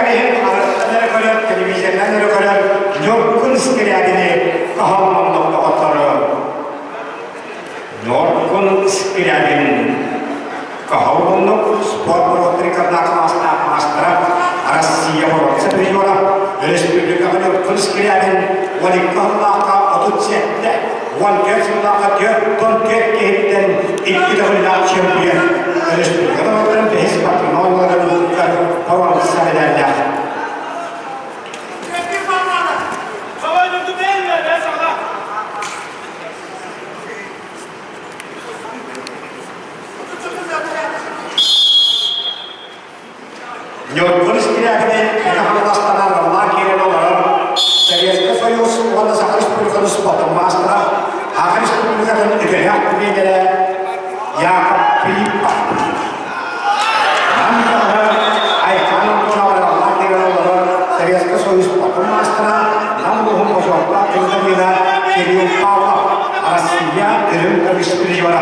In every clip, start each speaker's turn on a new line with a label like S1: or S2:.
S1: кэбиһин харахтан эрэ көрөр, телевизорынан эрэ көрөр Ньургун Скрябини кыһаллан доҕоттору. Ньургун Скрябин Каһаулуннук спорт боруоттарыгар кылаастаах маастара Россия боруоца призера өрөспүүбүлүкэҕэ Ньургун Скрябин 12 сыллаахха 37, 14 сыллаахха 44 киһиттэн икки төгүллээх чемпион өрөспүүбүлүкэ норуоттарын бэһис спортивнай оонньууларын боруонса медаллаах. Ньургун Скрябины Хаҥаластан Роман киирэн олорон Советскай Союз уонна Саха Республикатын спортун маастара, Саха Республикатын үтүөлээх тренерэ Яков Филиппов. Нам баһа Айхан Антонова Роман киирэн олорон Советскай Союз спортун маастара, Нам улууһун бочуоттаах гражданина Кирилл Павлов, Россия үрүҥ көмүс призера.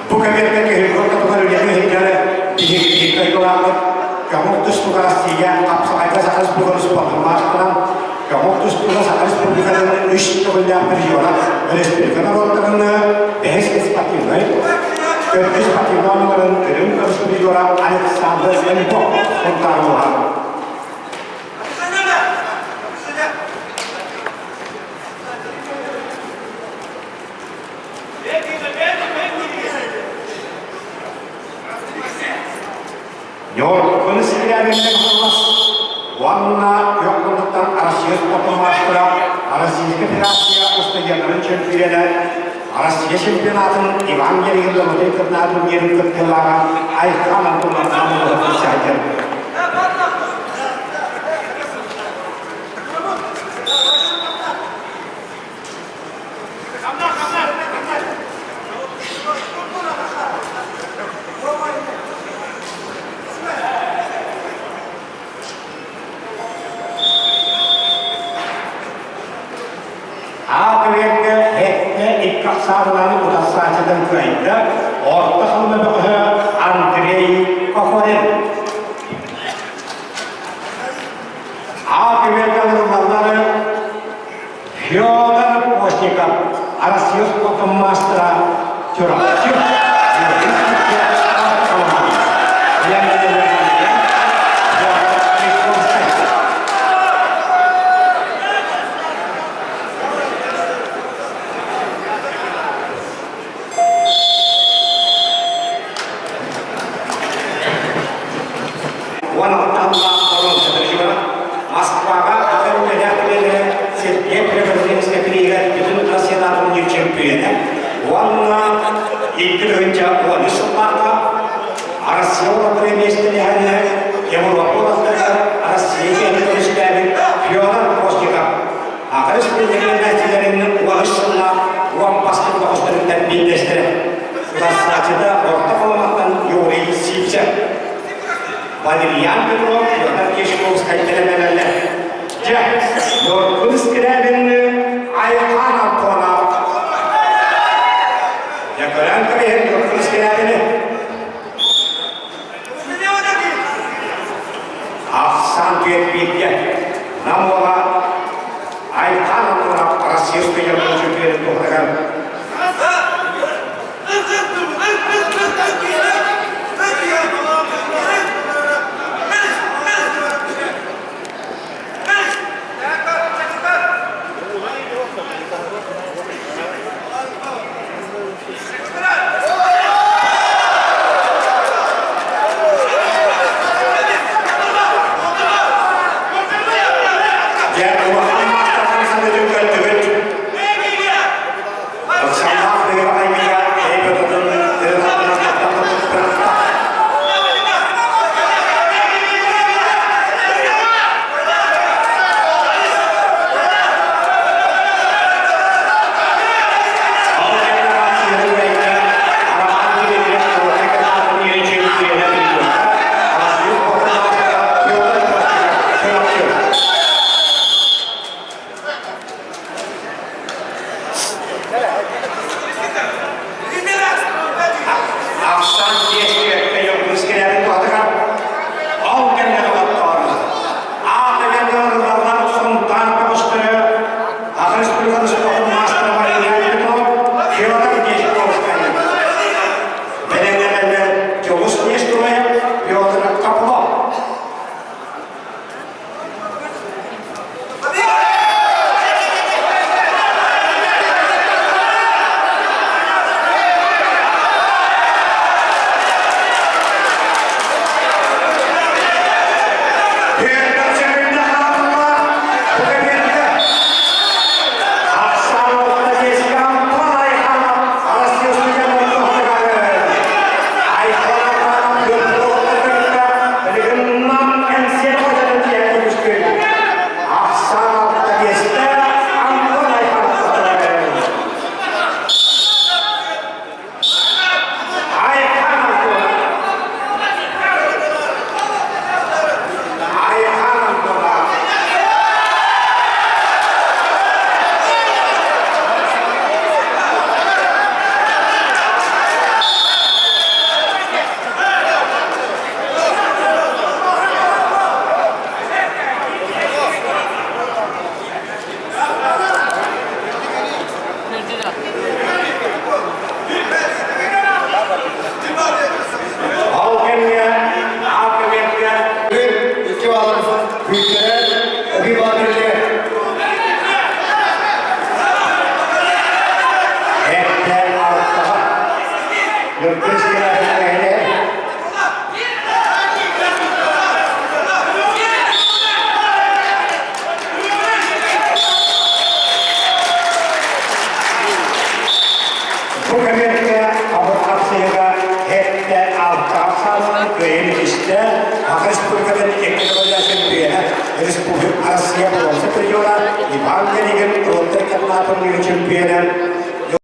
S1: Бу кэмҥэ киһи ортотугар үлэни иһигэр биһиги дойдулаахпыт көҥүл тустууга Россия хапсаҕайга Саха Республикатын спордун маастара, көҥүл тустууга Саха Республикатын үс төгүллээх призера, республика норуоттарын бэһис спортивнай төрдүс спортивнай оонньууларын үрүҥ көмүс призера Александр Ленков Сунтаарулуһа. Ньургун Скрябиннин Хыллас уонна күөх муннуктан Россия спортун маастара, Российскай Федерация устудьуоннарын чөмпүйүөнэ, Россия чемпионатын Иван Геригин Ломотей кырнаа турнирын кыттыылааҕа Айхан Антонов Намылов сылдьар. Аат-үөргэ һэттэ икки ахсаанынан утарсааччытын кыайда Орто Халыма бөҕөһө Андрей Кохорин. Аат-үөргэ ылыллаллары Федор Постников, Россия спортун маастара Чурапчы, Москваҕа атын үлэлээх үлэлэрэ Сергей Преображенскай бирииһигэр бүтүн Россиятааҕы турнир чөмпүйүөнэ уонна 2013 сыллаахха Россия уолаттара миэстэлэһэннэр Европа уолаттарыгар Россия киэнэ көмүскээбит Федор Постников Аҕа республикатын 13 сыллаах уон бастыҥ бөҕөстөрүттэн биирдэстэрэ. Утарсааччыта орто холомоттон Юрий Сивцев. Валерьян Петров, Петр Кишковскай тэлэмэлэлэр. Дьэ, Ньургун Скрябинны Айхан Антонов. Дьэ, көрөн кэбиһин Ньургун Скрябини. Ахсан түөрт бииргэ Нам уола Айхан Антонов Россия студентын чөмпүйүөнүн туһатыгар Дьэ, улахан маастардан санатын көрдүгүт. Бу кэмҥэ абыр хапсыһыга һэттэ алтаах саалынан кыайан истэ Саха Республикатын икки төгүллээх чемпиона, Республика Россия боруонса призера Иван Галигин Ротор чемпионатын чемпиона.